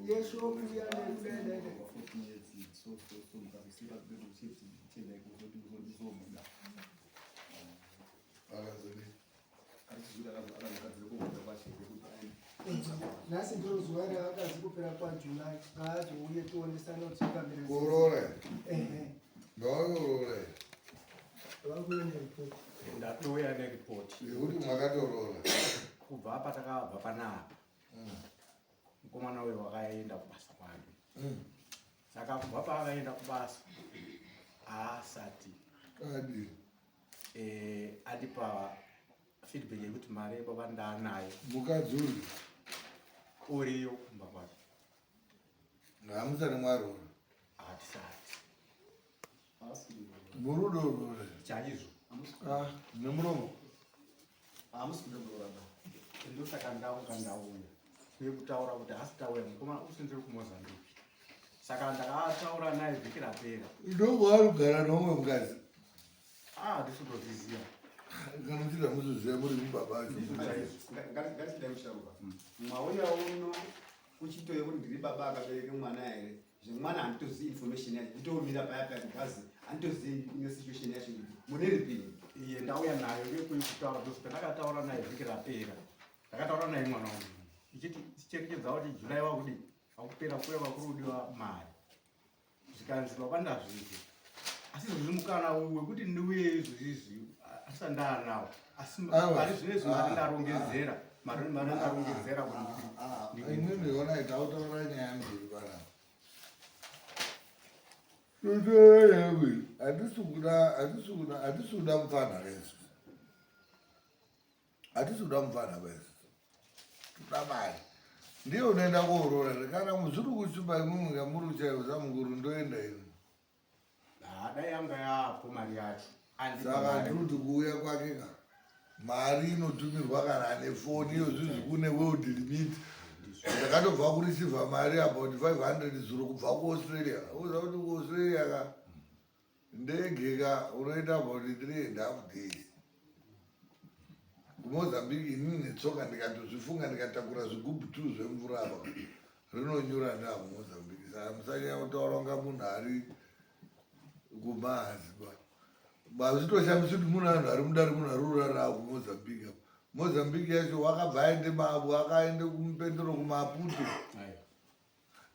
Yeshopu yanekudaidaida. Nhasi ndiro zuva raakazi kupera kwaJuly, ngaazouye tionesane kudzoka. Kuroora. Ehe. Ngawaroora. Vakuuya neripoti. Ndatouya neripoti. Yekuti makatoroora. Kubva patakabva panapa. Mukomana uyu wakaenda kubasa kwake. Saka kubva paakaenda kubasa haasati Adi. Andipa feedback yekuti mari yebaba ndaanayo. Mukadzi uyu uriyo kumba kwake. Hamusati mwaroora. Hatisati. Murudo rore. Chaizvo. Ah, nemuromo. Hamusi kuda kuroora ba. Ndosaka ndauka ndauya. Uye kutaura kuti hasi tauya mukoma usindiri kuMozambique. Saka ndakataura naye vhiki rapera. Ndokwaari kugara neumwe mukadzi. Ah, handisi kutozviziva. Kana muchida muzoziva muri mubaba acho. Ngatichidai musharuka. Mwauya uno uchitoye kuti ndiri baba akabereka mwana here? Zvemwana handitozivi information yacho. Nditomira paya paya kubhazi. Handitozivi ine situation yacho. Mune ripi? Iye ndauya nayo uye kuyi kutaura ndosaka ndakataura naye vhiki rapera. Ndakataura naye mwana wangu. Ichiti ticherechedza kuti July wakudii? Wakupera kuya kwakurudiwa mari. Zvikanzi baba ndazviita. Asi izvozvi mukana wekuti ndiuye izvozvizvi asati ndaanawo. Asi mari zvinezvi mari ndarongedzera. Mari mari ndarongedzera kuti Inini ona itautaura nyaya mbiri panapa. Totaura nyaya mbiri. Hatisi kuda hatisi kuda hatisi kuda mupfanha resu. Hatisi kuda mupfanha resu. Toda mari. Ndiye unoenda koorora here? Kana muzviri kuchipa imwimwi kamuri chaiwo samukuru ndoenda ini. Dai yanga yapo mari yacho. Saka ndiri kuti kuuya kwake ka mari inotumirwa kana ane foni iyo zvizi kune world limit. Ndakatobva kureceiva mari about 500 zuro kubva kuAustralia. Uza kuti kuAustralia ka ndege ka unoita about 3.5 days. KuMozambique inini netsoka ndikatozvifunga ndikatakura zvigubhu 2 zvemvura apa rinonyura ndaa kuMozambique. Saka musanyanya kutaura kunga munhu ari kumahazi ba. Hazvitoshamisi kuti mune vanhu vari mudare munhu ari kurara kuMozambique apa. Mozambique yacho wakabva aende mavo akaende kumupendero kuMaputo.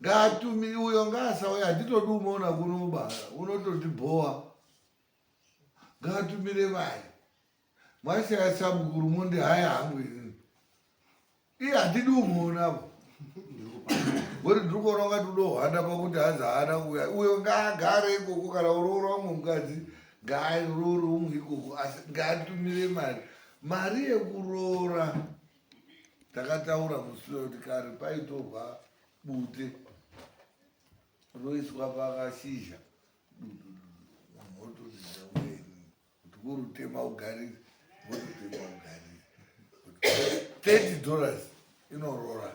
Ngaatumi uyo ngaasauya hatitodi umuona kuno ba unototibhowa. Ngaatumire mari. Mwashaya sabukuru monde haya hangu inini. Iye hatidi umuona apo. Ngoti ndiri kuona ungati unohwanda pakuti hanzi haana kuuya. Uyo ngaagare ikoko kana uroora umwe mukadzi ngaaroore umwe ikoko asi ngaatumire mari. Mari yekuroora takataura musi uyo kuti kare paitorwa bute roiswa pakashizha munhu otodzidza ueni kuti kurutema ugarire wototema ugarire $30 inorora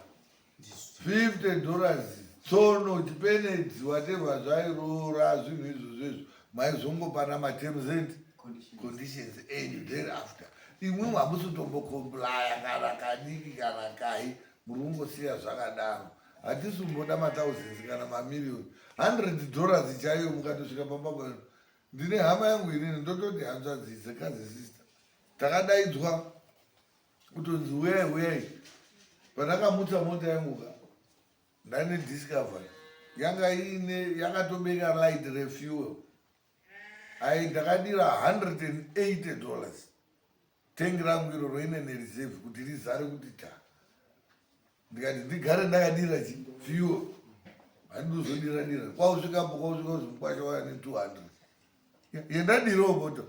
$50 tsono chipenedzi whatever zvairoora zvinhu izvozvo izvo maizongopana materms and conditions enyu thereafter. Imwimwi hamusi kutombocomplya kana kadiki kana kai, muri kungosiya zvakadaro. Hatisi kumboda mathousands kana mamillion. $100 chaiyo mukatosvika pamba pano. Ndine hama yangu inini ndototi hanzvadzi is a cousin sister. Takadaidzwa kutonzi uyai uyai. Pandakamutsa mota yangu ka ndane Discovery yanga iine yakatobeka light refuel. Ai ndakadira $180 tank rangu iro roine nereserve kuti rizare kuti ta. Ndikati ndigare ndakadira chi fuel. Handizodira dira. Kwausvikapo kwausvika kuzi mukwasha waya ne 200. Yendadirawo moto.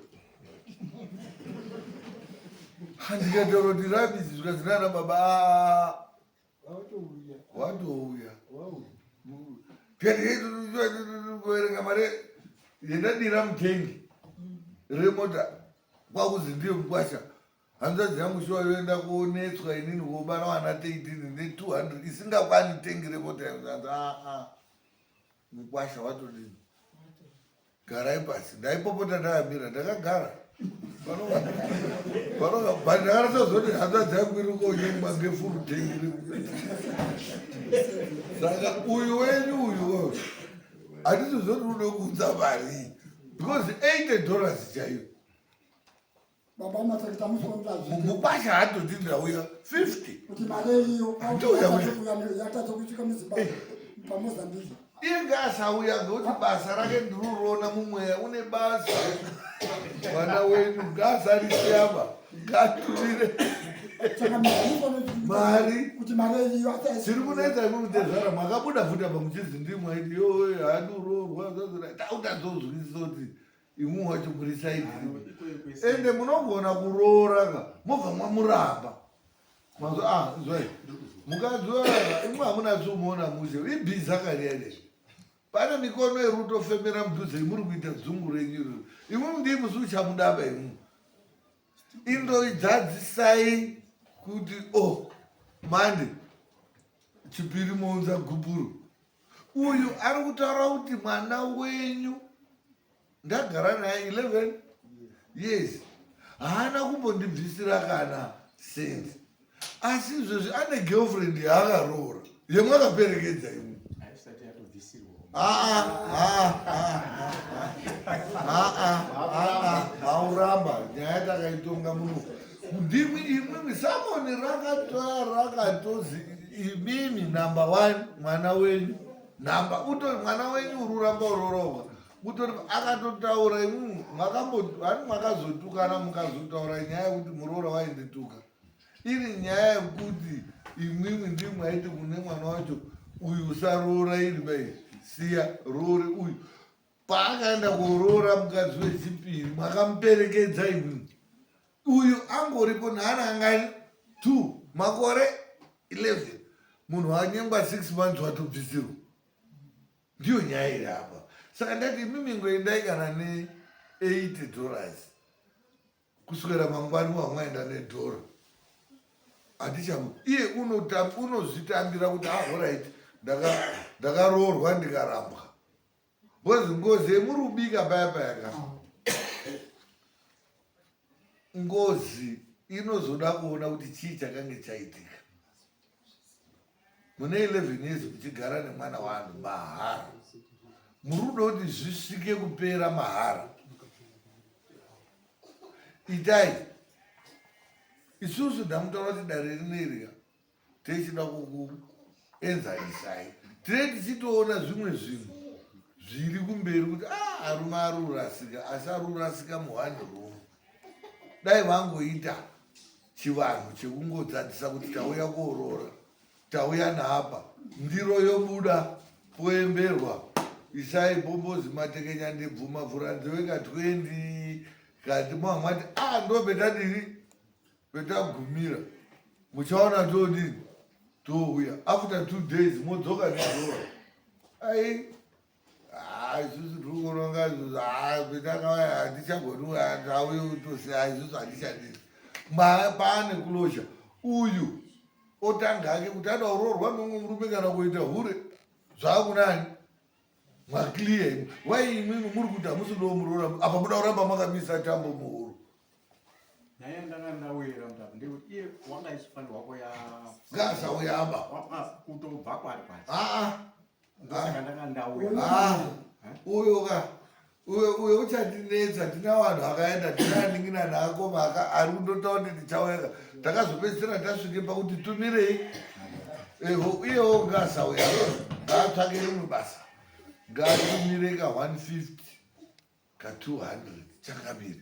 Handikataura kuti rabisi zvikanzi nana baba watouya. Kuverenga mari yendadira mutengi remota kwakuzi ndiyo mukwasha. Hanzvadzi yangu shuwa yoenda kuonetswa inini kobara vana 13 ne 200 isingakwani tengi remota yangu. Hanzi aa mukwasha watodini. Garai pasi. Ndaipopota ndakamira ndakagara. But ndakatozoti hanzvadzi yangu iri konyengwa ngefuru tengi. Saka uyu wenyu uyu hatizozoti ude kuunza mari because $80 chaiyo. Baba Matsakita musonza. Mupasha hatoti ndauya 50. Kuti mari iyo Ndouya uya. yatadza kusvika muZimbabwe paMozambique. Iye ngaasauya ngekuti basa rake ndinoriona mumweya une basa. Mwana wenyu ngaasarisiyaba ngaatumire Saka mari. Kuti mari iyo ata Tiri kunetsa imi mutezvara makabuda futi apa muchizi ndimwe aiti yowe haadi uroorwa tautazozwisisa kuti imwe wacho muri side ende munogona kuroora ka mobva mwamuramba mazo ah zwai mukadzi waya imwe hamuna tsumuona mushe ibhiza kariyare pane mikono iri kutofemera mudhuze muri kuita dzungu renyu iroro imwe ndii musi uchamudaba imwe indoidzadzisai kuti o oh, mande chipiri mounza gupuro uyu ari kutaura kuti mwana wenyu ndagara naye 11 years haana kumbondibvisira kana sendi asi izvozvi ane girlfriend yaakaroora yemwakaperekedza imwe. Haisati yatobvisirwa. Mauramba nyaya takaitonga muno ndimwi imwimwi samoni rakatoya rakatozi imimi number one mwana wenyu namba utori mwana wenyu uri uramba urororwa utori akatotaura imwimwi makambo ani makazotukana mukazotaura nyaya yekuti muroora waindituka iri nyaya yekuti imwimwi ndimwe aiti kune mwana wacho uyu usaroora iri bai siya roore uyu paakaenda kuroora mukadzi wechipiri makamuperekedza imwimwi uyu angoripo naana angani 2 makore 11 munhu wanyengwa 6 months watobvisirwa ndiyo nyaya iri apa. Saka ndati imimi ngoendai kana ne$80 kuswera mangwani wamwaenda nedhora hatichamu iye unozvitambira kuti alright ndakaroorwa ndikarambwa because ngozi yemuri kubika paya paya ka ngozi inozoda kuona kuti chii chakange chaitika mune 11 years muchigara nemwana wanhu mahara muri kuda kuti zvisvike kupera mahara itai isusu ndamutaura kuti dare rinerika techida kukuenzanisai tine tichitoona zvimwe zvinhu zviri kumberi kuti a arume ari kurasika asi ari kurasika muone room dai vangoita chivanhu chekungodzadzisa kuti tauya koorora tauya naapa ndiro yobuda poemberwa isai bombozi matekenya ndibvuma vhura nzeve ka 20 kati mwamwati a ndo petadini petagumira muchaona todini touya after 2 days modzoka nedhora ai isusu tiri kuronga izvozvo petakauya hatichagoni tauye kutosiya isusu hatichadini paane kulosha uyu otanga hake kuti ada kuroorwa nomumwe murume kana kuita hure zvaakunani maclear imwe wai imwimwi muri kuti hamusi kudawo muroora apa muda kuramba makamisa tambo muhuro. Nyaya ndanga ndawira mutapu ndekuti iye wanga ichifanirwa kuya ngaasauya aba kutobva kwari kwari aa ndosaka ndanga ndauya. Ah, uyo ka uyo uyo uchatinetsa tina vanhu vakaenda tina anin'ina naakoma ari kundotaura kuti tichauya takazopedzisira tasvike pakuti tumirei eho iyewo ngaasauya ngaatsvake rimwe basa ngaatumire ka 150 ka 200 chakamire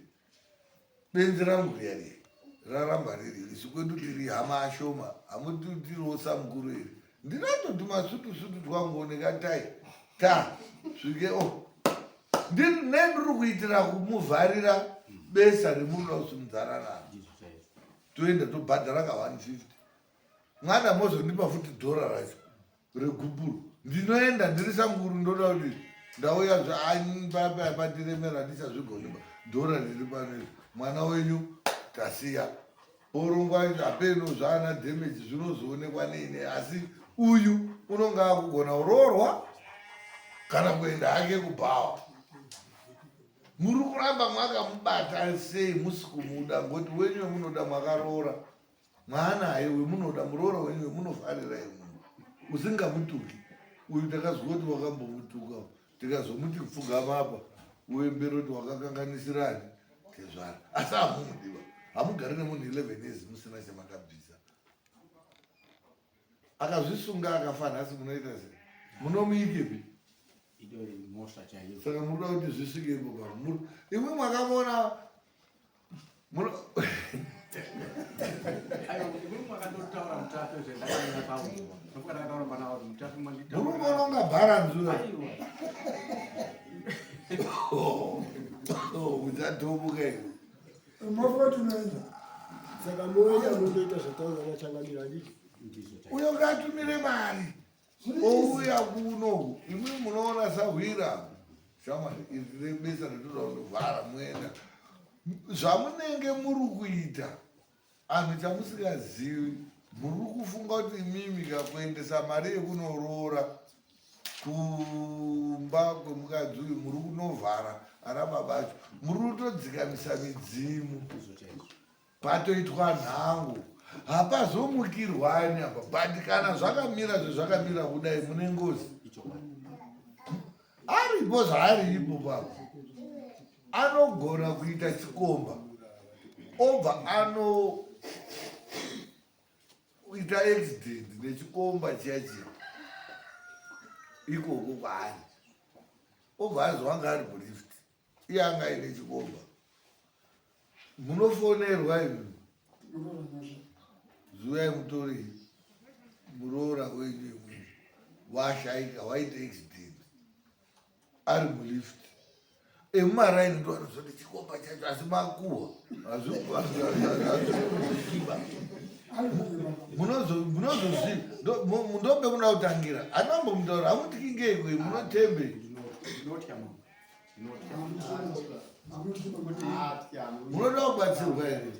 benzi rangu riya riya raramba riri isu kwedu tiri hama ashoma hamutitiriwo samukuru here ndinatoti masutu-sutu twangu nekatai ta svike o nendiri kuitira kumuvharira besa remunoda kusimudzana naro toenda tobhadhara ka 150 mwana mozondipa futi dhora racho regupuro ndinoenda ndiri samukuru ndoda kuti ndauya zvapatiremera ndichazvigoniba dhora riri pano mwana wenyu tasiya porongwa hapeno zvaana damage zvinozoonekwa neine asi uyu unonga akugona kuroorwa kana kuenda hake kubhawa. Muri kuramba mwakamubata sei musi kumuda ngoti wenyu wemunoda mwakaroora mwaanaye wemunoda muroora wenyu wemunofarira imwe usingamutuki uyu takazwa kuti wakambomutuka tikazomuti pfugama apa uembere kuti wakakanganisirani tezvara asi hamumudiwa hamugari nemunhu 11 years musina chamakabvisa akazvisunga akafa nhasi munoita sei munomuikepi saka munoda kuti zvisvike ipo pa imwe mwakamuona murume unonga bharanzi uya uchatomuka iwe Saka moenda mundoita zvataura nachangamira handiti? Uyo ngatumire mari ouya kuno imwe munoona sahwira shamwari iri rebesa retoda kundovhara muenda zvamunenge muri kuita anhu chamusingazivi muri kufunga kuti imimi kakuendesa mari yekunoroora kumba kwemukadzi uyu muri kunovhara ana baba acho muri kutodzikamisa midzimu patoitwa nhango hapazomukirwani apa but kana zvakamira zvezvakamira kudai mune ngozi aripo zvaaripo papa anogona kuita chikomba obva ano ita accident nechikomba chiya chiya ikoko kwaari obva azi wanga ari mulift iye anga aine chikomba munofonerwa imi zuvai mutori muroora wenyu imwe washaika waita accident ari mulift emumaraini ndo anozoti chikomba chacho asi makuhwa hazviziva munozozvi ndope munoda kutangira anambomutaura hamutyingeikwe munotembe munoda kubatsirwa here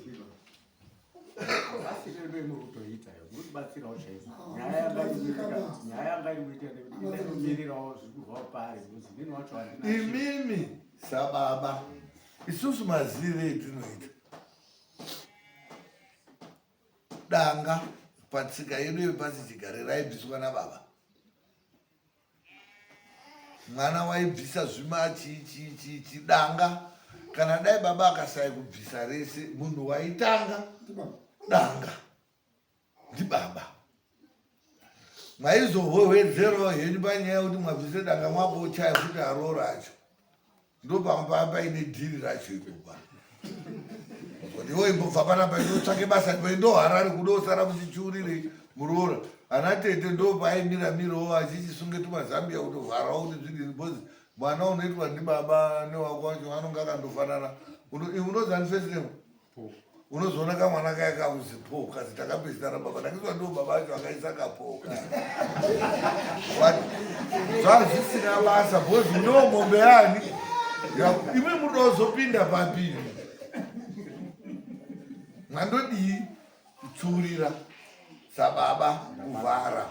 imimi sababa isusu mazivire etinoita danga patsika yedu yepasi chigare raibviswa nababa mwana waibvisa zvima chii chii chii chii danga kana dai baba akasaya kubvisa rese munhu waitanga danga ndibaba maizohwehwedzerawo henyu panyaya yekuti mwabvise danga mwakochaya futi aroora acho ndopamba paine dhiri racho ipopa iwe imbobva panapa inotsvake basa iwe ndo harare kuda usara muchichiurirei muroora ana tete ndo paaimira mirawo achichisunge tumazambia kutovharawo kuti zvidini bcause mwana unoitwa ndibaba newako wacho anonge akandofanana unozani first name unozoona kamwana kaya kakuzi po kazi takapedzisa rababa ndakiswa ndiwo baba acho akaisa kapo zvazvisina basa bhozi ndo mombe yani imwe mudozopinda papi mwandodii kutsiurira sababa kuvhara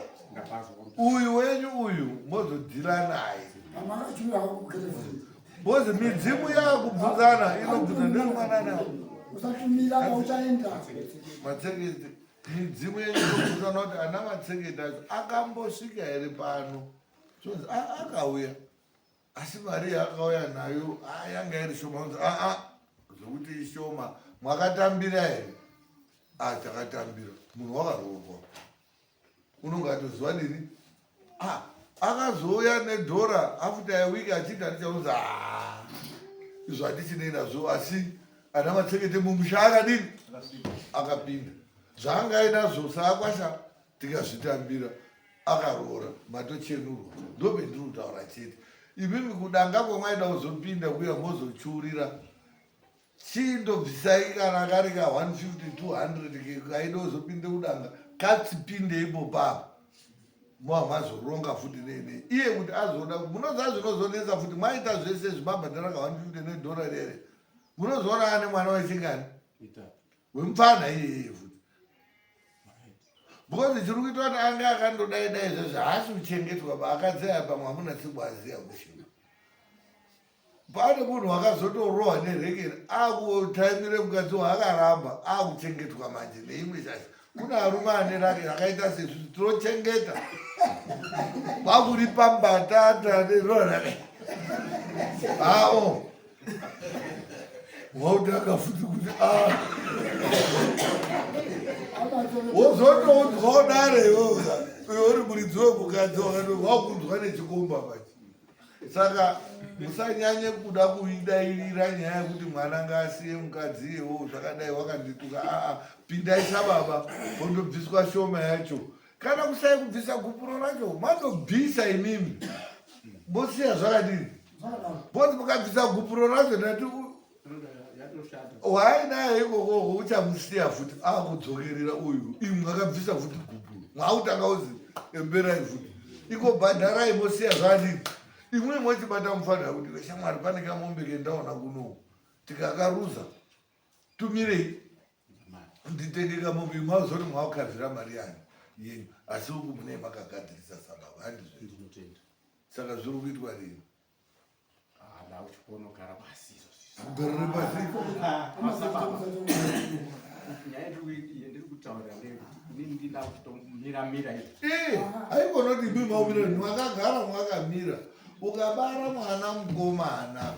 uyu wenyu uyu mozodhila naye bhozi midzimu yakubvunzana inobvunza ndemwanana matsekete midzimu yenyu inobvunzana kuti ana matsekete acho akambosvika here pano sonzi akauya asi mari yaakauya nayo yanga iri shoma onzi aa zvokuti ishoma mwakatambira here a takatambira munhu wakaroorwa unonge atoziva nini ah, akazouya nedhora after a week achiti handichaunza ah, izvo handichinei nazvo asi ana matsekete mumusha akadini akapinda zvaanga ainazvo saakwasha tikazvitambira akaroora matochenurwa ndopendiri kutaura chete imimi kudanga kwamwaida kuzopinda kuya mozochiurira Chindobvisai kana kari ka 150 200 kaida uzopinde kudanga katsipinde ipo papo moa mazoronga futi nei nei iye kuti azoda munoziva zvinozonetsa futi maita zvese zvimabhadhara ka 150 nedhora rere munozoona ane mwana wechingani wemupfana iyeye futi because chiri kuita kuti ange akandodai dai zvezvo haasi kuchengetwa ba akadzi aya pamwe hamuna tsikwaziya mushinga. Pane munhu wakazotorohwa nerekeni akutaimire mukadzi waakaramba akuchengetwa manje neimwe shasha. Kune arume ane rake rakaita sesu tinochengeta kwakuripa mbatata nerorake ao wautanga futi kuti a wozotoudzwa udare iwewe uri muridzi wemukadzi wakati wakunzwa nechikomba manje. Saka musanyanye kuda kuidairira nyaya yekuti mwana ngaasiye mukadzi iyewo zvakadai wakandituka. Aa, pindai sababa pondobviswa shoma yacho. Kana kusai kubvisa gupuro racho mandobvisa imimi mosiya zvakadini? Bhozi mukabvisa gupuro racho ndati wainaye ikokoko uchamusiya futi akudzokerera uyu. Imwe mwakabvisa futi gupuro mwakutanga uzi emberai futi iko bhadharai mosiya zvadini. Imwe mochibata mufanira kuti veshamwari pane kamombe kendaona kunoku tikakaruza tumirei nditenge kamombe. Mazoti mwakukavhira mari yani yenyu, asi uku mune makagadzirisa sababa handizvo? Saka zviri kuitwa rini? Ndakuchiponogara pasi izvozvi. Kugarira pasi. Nyaya ndiri kutaurira ndeyekuti inini ndinda kuchitomira-mira izvi. Eh, haikonoti imi maumira, mwakagara mwakamira. Ukabara mwana mukomana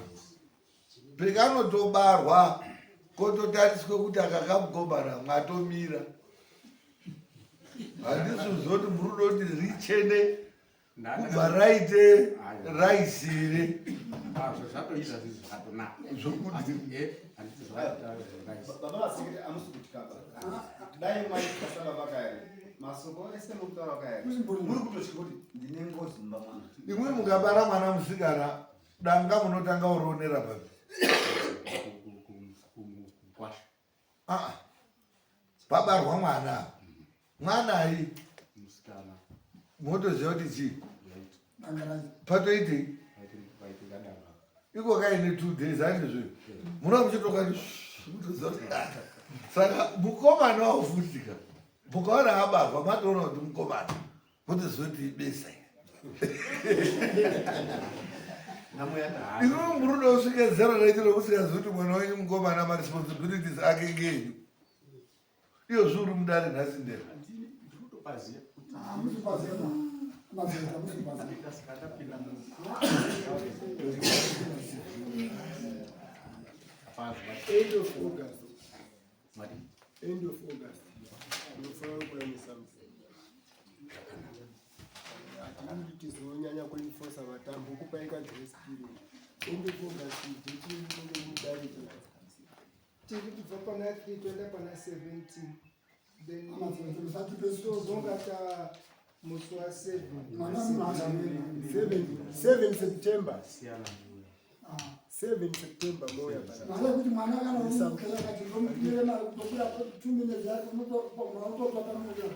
pekanotobarwa kototariswe kuti akakamukomana mwatomira. Handisi kuzoti muri kudoti richene kubva raite raisi here? Zvatoita zvizi zvakatonaka. Zvokuti Handiti zvakaita raisi. Baba vasekete amusi kutyaba. Dai mwaitya sababa kaya. Masoko ese mukutaura kaya. Muri kutotya kuti ndine ngozi mumba mwangu. Imwe mukabara mwana musikana danga munotanga uronera papi? Kukwasha. Ah, pabarwa mwana. Mwanai? Musikana. Motoziva kuti chii? Patoitei? Iko kaine 2 days handizvo? Munoda muchitokati mutoziva kuti saka mukomana wafutika. Mukaona abarwa matoona kuti mukomana. Motoziva kuti ibesa iri. Imwe murudo usvike zera racho rokusingazivi kuti mwana wenyu mukomana maresponsibilities ake ngenyu. Iyo zviuri mudare nhasi ndera. Ndiri kutopaziya. Ndapinda End of August. End of August. Unofanira kuuya nesample. Hatidi kuti tizonyanya kuenforsa vatambo kupai kagrace period. End of August date inenge mudarikira. Tiri kubva pana 3 toenda pana 17. Then tozonga ta musi wa 7. 7 7 September. 7 September moya pana. Mwana kuti mwana kana umukela kati ndomupire mari kutobuda 2 minutes yako unototsvaka muya.